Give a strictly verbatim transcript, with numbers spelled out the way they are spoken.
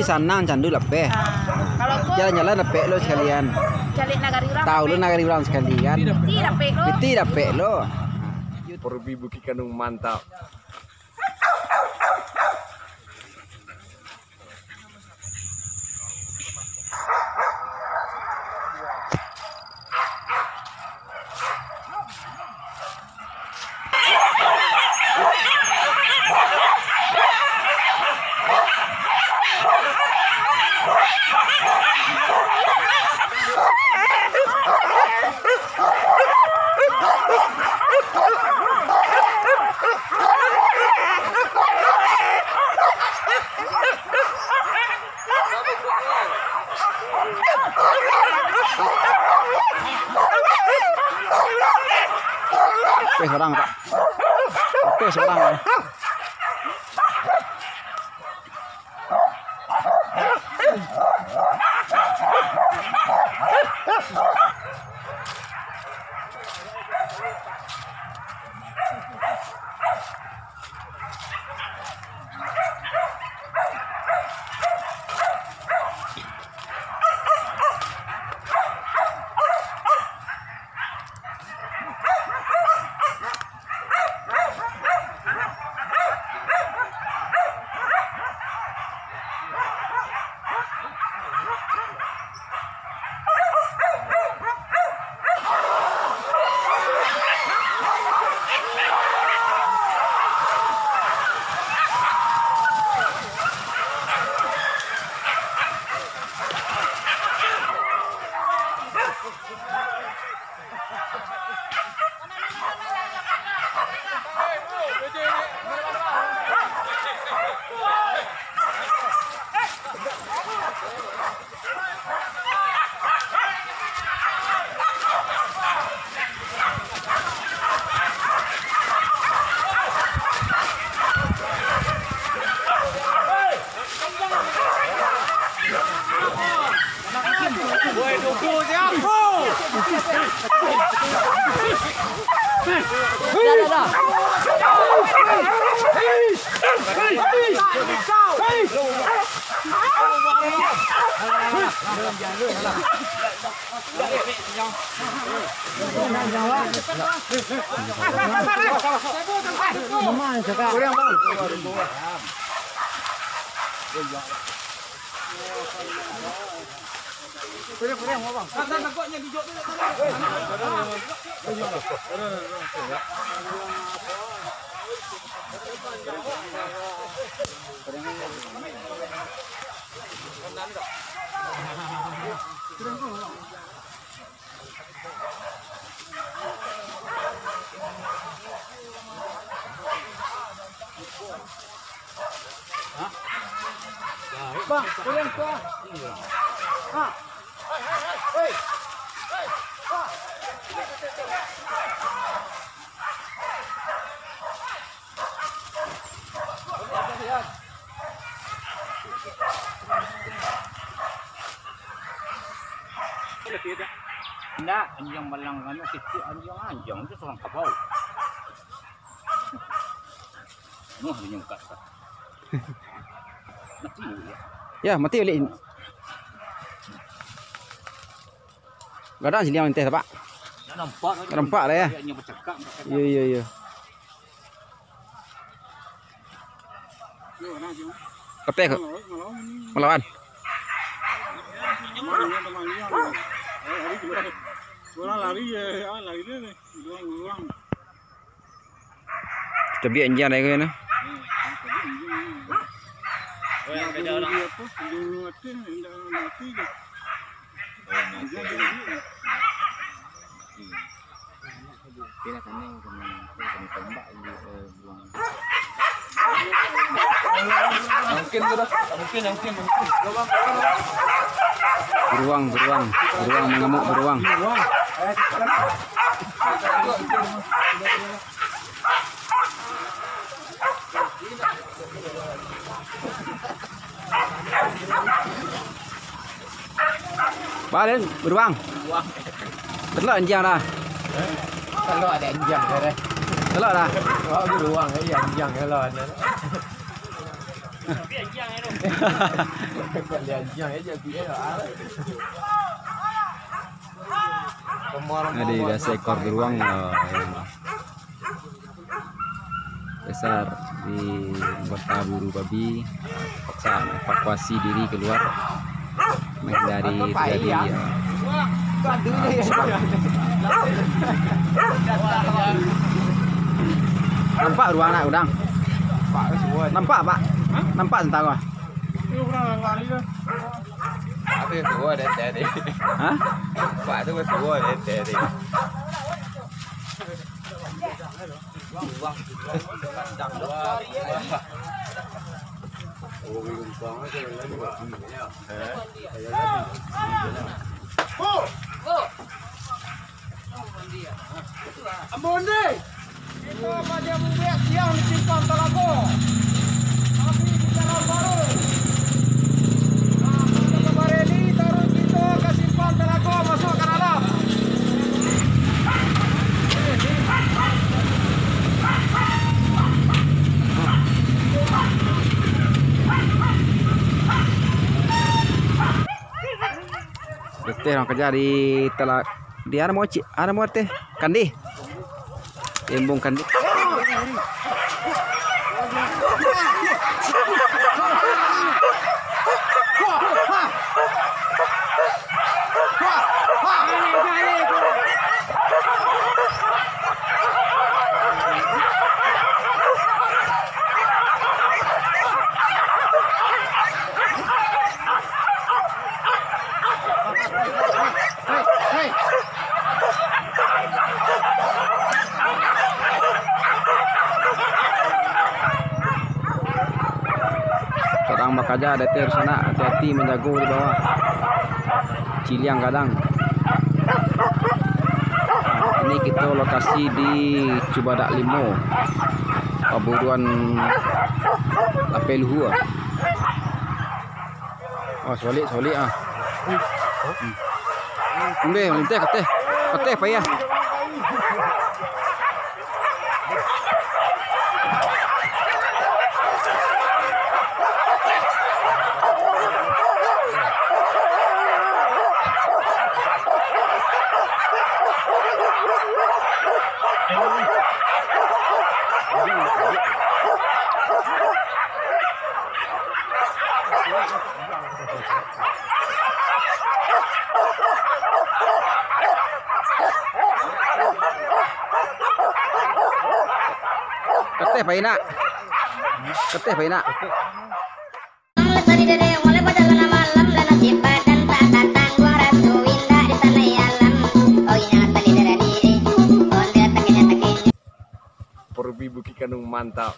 Sanang candu lapeh. Ah, kalau ko jalan-jalan dapek lo sekalian. Caliak nagari urang. Tahu lo dapek. Nagari urang sekalian. Piti dapek lo. Piti dapek lo. Perbi Bukit Kandung mantap. Oke, seorang, Pak. Oke, seorang, ya. Bang, turun ke. Ha. Hei. Ha. Indak, anjiang balang anu, kecil anjiang, anjiang tu surang kabau. Noh, dia nyungkat. Mati dia. Ya, mati balik. Gadang siliang manteh, Pak. Dah nampak dah. Nampak dah, ya? Dia hanya bercakap, bercakap. Iya, iya, iya. Kapeh ko. Malawan. Orang lari ya, ah, lari dia nih. Luang, luang. Tabiak anjiang dek ko nah. Mungkin tu dah. Mungkin, mungkin, mungkin. Beruang, beruang, beruang mangamuk, beruang. Balen, beruang. Telok anjiang dah. Telok ada anjiang dah. Telok dah. Wah, beruang, iya, anjiang kalau ada. Ada biasa ekor beruang, eh, besar di anggota buru babi, eh, terpaksa evakuasi diri keluar, menghindari terjadi, eh, Nampak ruang nak udang? Nampak, Pak? Nampak tentara? Apa yang suruh dia tadi? Hah? Pak tu suruh dia tadi. Ambo ni. Kita pada mubek siang di Simpang Talago. Tapi di dalam baru. Nah, kita bareli, taruih kita ka Simpang Talago, masuk ka dalam. Leteh urang kaja di tala-, di anu mo cik, anu mo teh, Kandih. Embung Kandih. Sadang bakaja, ado teh sanak, hati-hati manjago di bawah. Ciliang gadang. Ini kita lokasi di Cubadak Limo, paburuan Lapeh Luhua. Oh, sabalik, sabalik ah. Hmm. Ambil, malinteh, kateh. Kateh payah. Kateh pai nak. Kateh pai nak. Perbi Bukik Kanung mantap.